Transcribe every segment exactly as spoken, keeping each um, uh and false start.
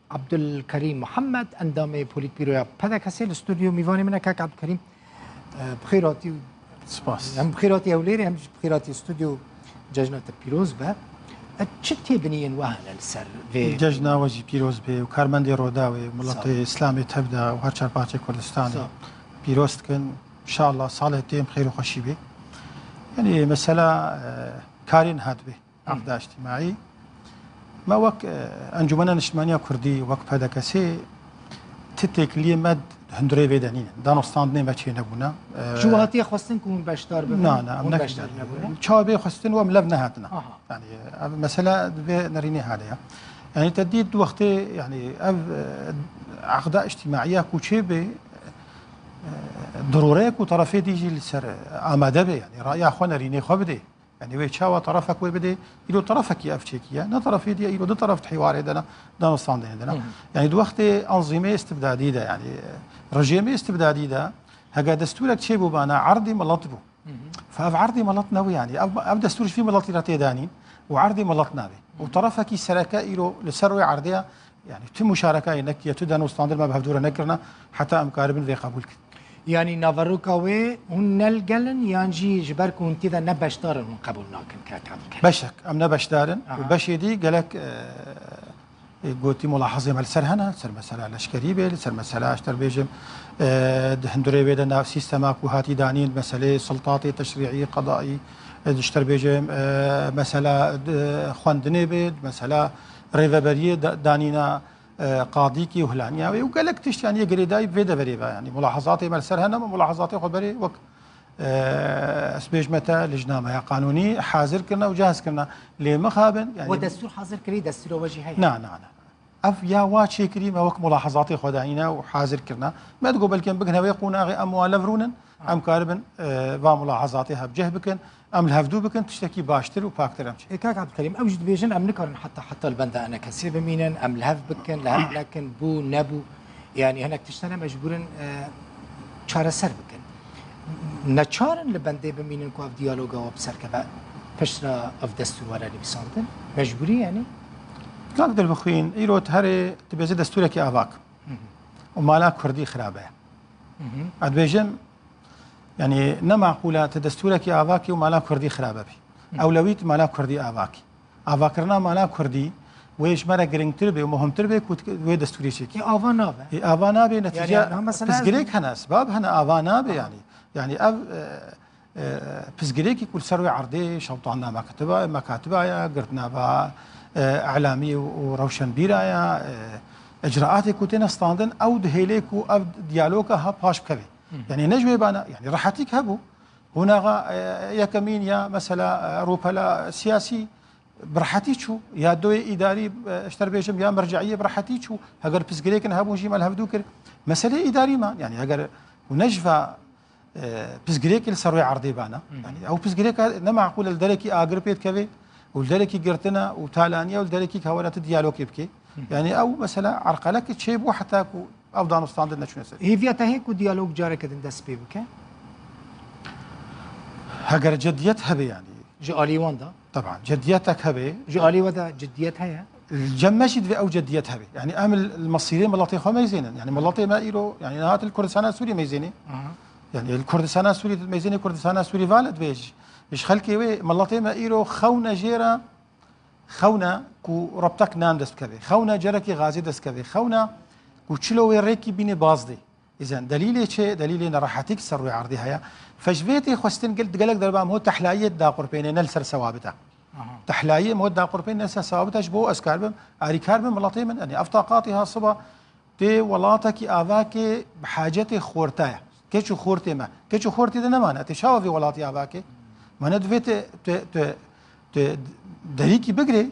Abdulkerîm Muhammed, endamê Polîtbîroya P D K S'ê li stûdyo mîvanê min e. Kak Abdulkerîm, e, bi xêr hatî. Spas. Hem bi xêr hatî Hewlêrê, hem jî bi xêr hatî stûdyo cejna te pîroz be. E, çi têbiniyên we hene li ser vê? Cejna we jî pîroz be û karmendê Rûdawê û Sağ ol. Miletê Îslamê tevde û her çar parçeyê Kurdistanê Sağ ol. Pîroz dikin. Înşallah salê têm xêr û xweşî bê. Yanî mesela, e, karê niha dibe. Hı. Aqda îctimaî. Me wek, e, Encûmena Niştimanî ya Kurdî, wek P D K S'ê, ti têkiliyê me di hundirê vê de nîne. Danûstandinê me çênebûne. E, Ji we hatiye xwestin ku hûn beşdar bibin? Na, na, em Hûn beşdar nekiriye. Nebûne? Çawa bê xwestin we em lev nehatine. Aha. Yanî, ev mesela di vê nerînê hale ya. Yanî te dît du wextê, yanî ev, e, aqda îctimaî ya ku çê bê, e, dirûre ku terefê dî jî li ser, e, amade be, yanî raya xwe nerînê xwe bidê. Yanî wê çawa terefek wê bidê, îro terefekî ev çêkî ye. Ne terefê diye îro du teref di hîwarê de ne, danûstandinê de ne. Hı hı. Yanî di wextê anzîmê îstibdadî de, yanî rejêmê îstibdadî de, hege destûrek çêbûbana erdî milet bû. Hı hı. Fe ev erdî milet nebû yanî. Ev, ev destûr ji vî miletî re tê danîn û erdî milet nabe. Û terefekî sereke îro li ser wê erdê ye, yanî tu muşarekayê nekiye, tu danûstandin me bi hevdû re nekirine, heta em karibin vê qebûl kin. Yanî naveroka wê hûn ne li gel in, yan jî ji ber ku hûn tê de ne beşdar in hûn qebûl nakin, kak Abdulkerîm? Beşek, em ne beşdar in. Aha. Û beşê dî gelek, e, e, gotî mulahazê me li ser hene, li ser mesela leşkerî bê, li ser mesela, ji te bêjim, e, di hundirê wê de nav sîstema ku hatî danîn, meselê sultatê teşrîî, qedaî, e, ji te bêjim, e, mesela, e, xwendinê bê, mesela rêveberiyê da-, danîna, e, qadîkî û hilaniya wê û gelek tişt, yanî yê girêdayî bi vê deverê ve, yanî mulahazatê me li ser hene, me mulahazatê xwe berê wek, e, ez bêjme te, lijna me ya qanûnî hazir kirine û cihaz kirine. Lê mixabin, yanî We destûr hazir kirî, destûra we jî heye? Na, na, na. Ev ya wa çêkirî me wek mulahazatê xwe dayîne û hazir kirine. Me digot belkî em bigihine wê qonaxê, em wan lev rûnin, Ha. em karibin, e, va mulahazatê hevceh bikin. Em li hevdû bikin, tiştekî baştir û paktir em çêkin. Ê, kak Abdulkerîm, ew jî dibêjin, em nikarin heta, heta li benda enekesê bimînin, em li hev bikin, li hev nekin, bû, nebû. Yanî hinek tişt hene mecbûr in, e, çareser bikin. Neçar in li bendê bimînin ku ev diyaloga we bi ser keve, piştre ev destûr were nivîsandin? Mecbûrî yanî? Kak Dilbixwîn, îro tu herê dibêje destûrekî avak Hı hı. û mala kurdî xirabe ye. Hı hı. Ez dibêjim, yanî ne maqûl e tu destûrekî avakî û mala kurdî xirabe bî. Hı. Ewlewît mala kurdî avakî. Avakirina mala kurdî wê ji me re girîngtir bê û muhimtir bê ku wê destûrê çêkî. Ê, ava nabe. Ê, ava nabe, Yanî, netice ha, mesela pirsgirêk hene, esbab hene, ava nabe Aha. yanî. Yanî ev, e, e, pirsgirêkî ku li ser wê erdê şewtanina mekatiba, mekatiba ye, girtina va, e, elamî û, û rewşenbîra ye, e, icraatê ku têne standin, ew dihêlê ku ev diyaloga ha paş bikeve. Hı. Yanî ne ji wê bana, yanî rehetîk hebû. Qonaxa, e, yekemîn ya mesela, e, rûpela siyasî bi rehetî çû, ya doyê îdarî, e, ji te bêjim ya merceiyê bi rehetî çû. Heger pirsgirêkin hebûn jî me li hevdû kir. Meseleyê îdarî man. Yanî heger hûn ne ji va, e, pirsgirêkê li ser wê erdê bana. Hı hı. Yanî ew pirsgirêka ne maqûl e li derekî agir pê dikeve û li derekî girtina û talaniya û li derekî hewara tu diyalogê bike. Hı hı. Yanî ew mesela erqelekê çêbû heta ku ev danûstandin neçûne ser. Hêviya te heye ku diyalog careke din dest pê bike? Heger cidiyet hebe yanî. Ji alî wan de? Teban, cidiyetek hebe. Ji alî we de cidiyet heye? Li cem me jî divê ew cidiyet hebe. Yanî em li, li mesîrê miletê xwe meyzênin. Yanî miletê me îro, yanî niha tu li Kurdistana Sûrî meyzênî. Aha. Yanî li Kurdistana Sûrî tu meyzênî, Kurdistana Sûrî vala divê ji, ji xelkê wê, miletê me îro xewne jê re Xewna ku rebtek nan dest bikeve, xewna cerekî gazê dest bikeve, xewna ku çilo wê rêkî bînê baz dê. Îzen delîlê çi? Delîlê nerehetîk ser rûyê erdê heye. Fe ji vê tê xwestin gel-, gelek derba em ho tehlayiyê daqurpêne, ne li ser sewabit e. Aha. Tehlayiyê em ho daqurpêne, ne li ser sewabit e, ji bo ez kar bim, arîkar bim, miletê min, yanî ev taqatê ha siba Tê welatekî avakê bi hacetê xorta ye. Keç û xortê me. Keç û xortê de nemane. Tê çawa vê welatî avakê? Mane divê te, te, te, te derîkî bigirê,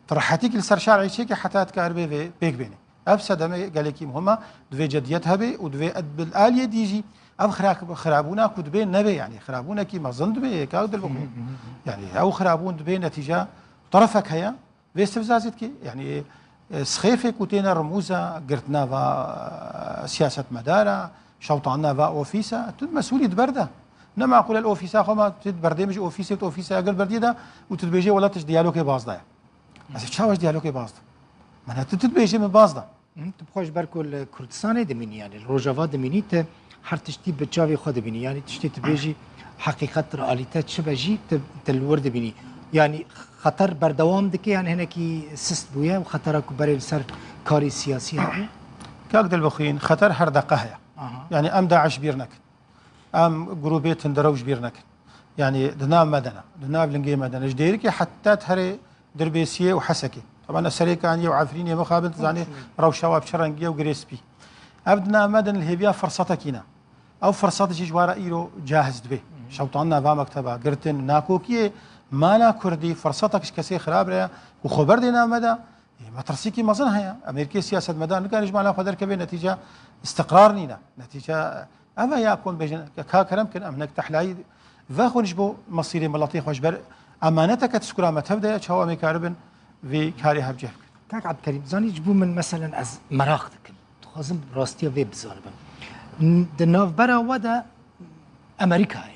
tu rehetîkî li ser şer'ê çêkî heta dikaribê vê pêk bênê. Ev sedemê gelekî muhim e. Divê cediyet hebe û divê ed-, bil aliyê dî jî ev xira-, xirabûna ku dibê nebe, yanî xirabûnekî mezin dibê, yeka dil bixwe. Hı hı, hı hı. Yanî ew xirabûn dibê netîca terefek heye. Vê sivza zî dikê. Yanî, e, sixêfê ku têne rimûza girtina va, e, siyasetmedara, şewtanina va ofîsa, tu mesûlî di ber de. Ne maqûl e li ofîsa xwe ma tu di berdê min ji ofîsê, tu ofîsa gir berdiyê de û tu dibêjê welat ji diyalogê baz daye. Ez ê çawa ji diyalogê baz dim? Mana tu, tu dibêjî min baz da. Hı, tu bi xwe ji ber ku li Kurdistanê dimînî, yani li Rojava dimînî, tu her tiştî bi çavê xwe dibînî. Yani tiştê tu bêjî heqîqet, realîte çi be jî tu, tu li wir dibînî. Yani xeter berdewam dike, yani hinekî sist bûye û xetera ku berê li ser karê siyasî hebû? Kak Dilbixwîn, xeter her deqe heye. Aha. Yani em DAIŞ bîr nekin. Em grûbê tundrew ji bîr nekin. Yani di nav me de ne, di nav lingê me de ne. Ji Dêrikê heta Terê Dirbêsiyê û Hesekê. Teban ez Serêkan aniye û Efrînê mixabin, tu zanî rewşa wa bi çi rengî ye û girê spî. Ev di nav me de ne, li hêviya firsetekî ne. Ew firset jî ji we re îro cahiz dibe. Şewtanina va mekteba, girtin, nakokiyê mala Kurdî, firsetek ji kesê xirab re ye ku xwe berdê nav me de, ê, metirsîkî mezin heye. Amerîkê siyasetmedar nikare ji mala xwe derkeve, netîce istiqrar nîne. Netîce ev e ya ku em bêjin, ka kerem kin, em hinek tehlayî vexwin ji bo mesîrê miletê xwe, ji ber emaneteke tiskura me tev de ye, çawa em ê karibin vê karê hevcih bikin. Kak Ebdulkerîm, zanî ji bo min meselen ez meraq dikim. Dixwazim rastiya vê bizanibim. N-, di navbera we de Amerîka ye.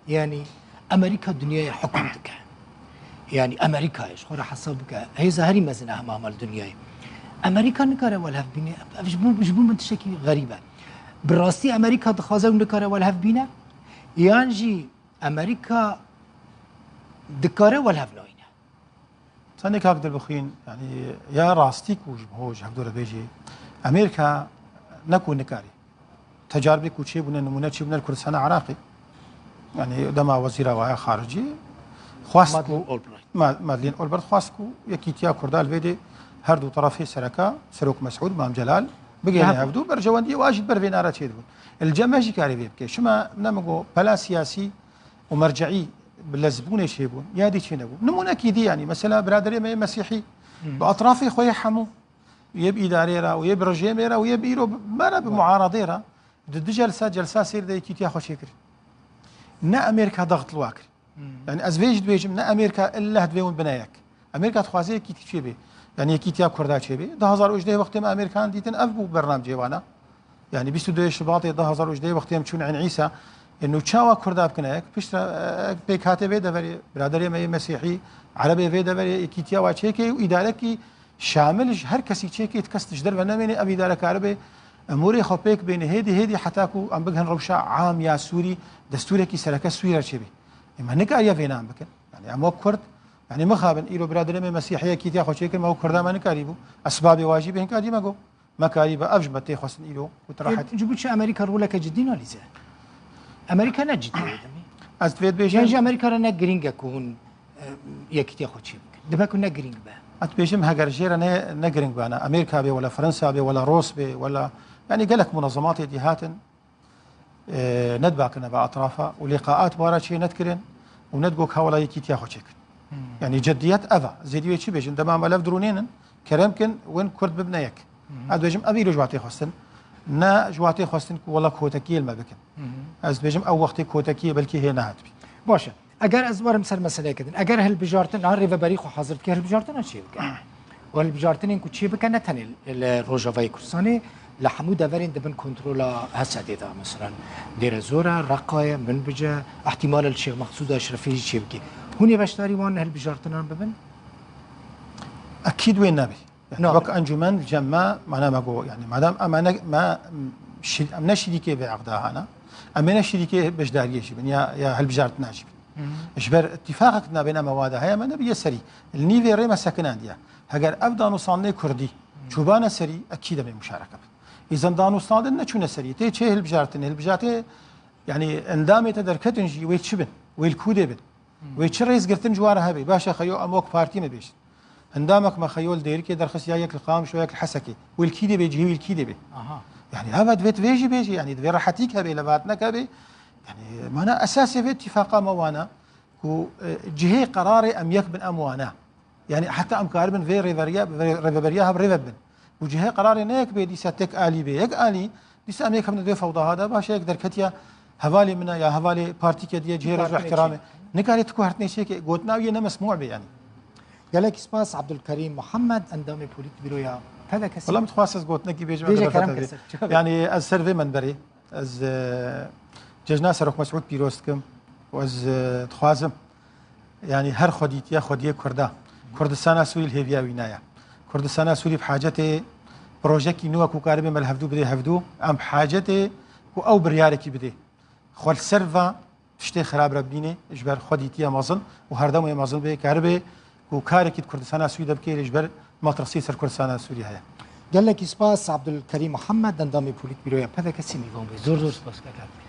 Yani Amerîka dinyayê hukm dike. Yani Amerîka ye, ji xwe re hesab bike. Hêza herî mezin e hema hema li dinyayê. Amerîka nikare welhev bîne. Ev ji bo, ji bo min tiştekî xerîb e. Bi rastî Amerîka dixwaze û nikare welhev bîne? Yan jî Amerîka dikare welhev nayîne? Tenê kak Dilbixwîn, yani ya rastî ku ji bo ji hevdû re bêjî, Amerîka ne ku nikarî. Tecaribê ku çêbûne, nimûne çêbûne li Kurdistana Iraqê. Yani dema wezîra waya xaricî xwest Madeleine ku Albright. Ma-, Madeleine Albright xwest ku yekîtiya Kurda li vê dê her du terefê sereka, Serok Mesûd, Mam Celal, bigihêne hevdû, berjewendiyê wa jî ber vê nara çêdibûn. Li cem me jî karê vê bike. Şima ne min got pela siyasî û merceî bi lezbûnê çêbûn, ya dî çênebû. Nimûnekî dî, yanî mesela biraderê me yê Mesîhî bi etrafê xwe yê hemû, yê bi îdarê re û yê bi rejêmê re û yê bi îro bi me re, bi muaradê re, di du celsa, celsa sêr de yekîtiya xwe çêkir. Ne Amerîka daxtliwa kir. Yani ez vê jî dibêjim, ne Amerîka illa divê hûn bine yek. Amerîka dixwaze yekîtî çêbê. Yani yekîtiya Kurda çêbê. Du hazar û hejdeh wextê me Amerîkan dîtin, ev bû bernamcê wana. Yani bîst û duyê Şubatê du hazar û hejdeh wextê em çûn Eyn Îsa, e, nû çawa Kurda bikine yek? Piştre, e, pêk hate vê deverê, biraderê me yê Mesîhî, Erebê vê deverê, yekîtiya wa çêkê û îdarekî şamil ji her kesî çêkê, kes ji derve nemêne, ev îdare karibe emûrê xwe pêk bêne, hêdî hêdî heta ku em bighin rewşa am ya Sûrî, destûrekî sereke Sûrî re çêbê. Ê, me nikariye vêna em bikin. Yani em wek Kurd, yani mixabin, îro biraderê me Mesîhî yekîtiya xwe çêkir, me wek Kurda me nikarîbû. Esbabê wa jî bê, hinkadî me got. Me karî be, ev ji me tê xwestin îro, ku tu rehet. Ji bo çi Amerîka roleke cidî nalîze? Amerîka ne cidî ye demî. Ez divê dibêjim. Yan jî Amerîka re ne girîng e ku hûn, e, yekîtiya xwe çê bikin. Dibe ku ne girîng be. Ez dibêjim heger jê re ne, ne girîng be, ne Amerîka be, wela Fransa be, wela Ros be, wela, yani gelek munezematê dî hatin. E, nedbakirine ve etrafa û lîqaat bara çê nedkirin û nedgo ka wela yekîtiya xwe çêkin. Hmm. Yani ceddiyet ev e. Zêdî wê çi bêjin? Dema me lev dirûnênin, kerem kin, win Kurd bibine yek. Hmm. Ez dibêjim, ev îro ji watê xwestin. Ne ji watê xwestin ku wela kotekiyê li me bikin. Hmm. Ez dibêjim, ew wextê kotekiyê belkî hê nehatibî. Baş e. Eger ez werim ser meseleyeke din, eger hilbijartin, ha, rêveberî xwe hazir dike, hilbijartina çê bike. Û hilbijartinên ku çê bike, ne tenê li Rojavayê Kurdistanê, li hemû deverên di bin kontrola H S D'ê de, mesela Dêrezor e, Reqa ye, Minbic e, ihtimal e li Şêx Mexsûd Eşrefê jî çê bike. Hûn ê beşdarî wan hilbijartinan bibin? Ekîd wê nebî. Yani Nabe. Wek encûmen li cem me, mana me got, yani madem em ne, me, şir-, em ne şirîkê vê eqdahana, em ê ne şirîkê beşdariyê jî bin, ya, ya hilbijartina jî bin. Hı hı. Ji ber îtîfaqek nabêna me wa de heye, me nebiye serî. Li nîvê rê me sekinandiye. Heger ev danûstandinê Kurdî çûbane serî, ekîd em ê muşareke bin. Îzen danûstandin neçûne serî. Tê çê hilbijartinê, hilbijartinê, yani endamê te derketin jî, wê çi bin? Wê li kû dê bin? Wê çi rêzgirtin ji wan re hebe? Baş e, xeyo em wek partî me bêjin. Endamek me xeyo li Dêrikê derxist, ya yek li Qamişlo, yek li Hesekê. Wê li kî dê bê, cihê wî li kî dê bê? Aha. Yani heva divê tu vê jî bêjî, yani divê rehetîk hebe, levhatineke hebe. Yani mana esasê vê îtîfaqa me wana ku, e, cihê qerarê em yek bin, em wana. Yani heta em karibin vê rêveriya, vê rêveberiya hev rêve bin. Ku cihê qerarê ne yek bê, dîsa tek alî bê. Yek alî, dîsa em yek hebin di vê fewdaha de, baş e, yek derketiya hevalê min e ya hevalê partîke diye, cihê rêz û îhtîramê. Nikarê tu ku hertinê çêke, gotina wî yê ne mesmû bê yani. Gelek spas, Abdulkerîm Muhammed, endamê Polîtbîroya P D K S. Wela min dixwest ez gotinekî bêjim, Bêje, kerem ke ser çavê. Yani ez ser vê menberê, ez, e, cejna Serok Mesûd pîroz dikim û ez, e, dixwazim, yani her xwedîtiya xwediyê Kurda, Kurdistana Sûrî li hêviya wî naya. Kurdistana Sûrî bi hacetê projekî nû ku karibe me li hevdû bidê hevdû. Em bi hacetê ku ew biryarekî bidê. Xwe li ser va tiştê xirab re bîne ji ber xwe dîtiye mezin û herdemê mezin bê karibe ku karekî di Kurdistana Sûrî de bike ji ber matrasî ser Kurdistana Sûrî heye. Gelekî spas Abdulkerîm Muhammed, endamê Polîtbîroya P D K'ê, sî mêvan bê. Zor zor spas kaka.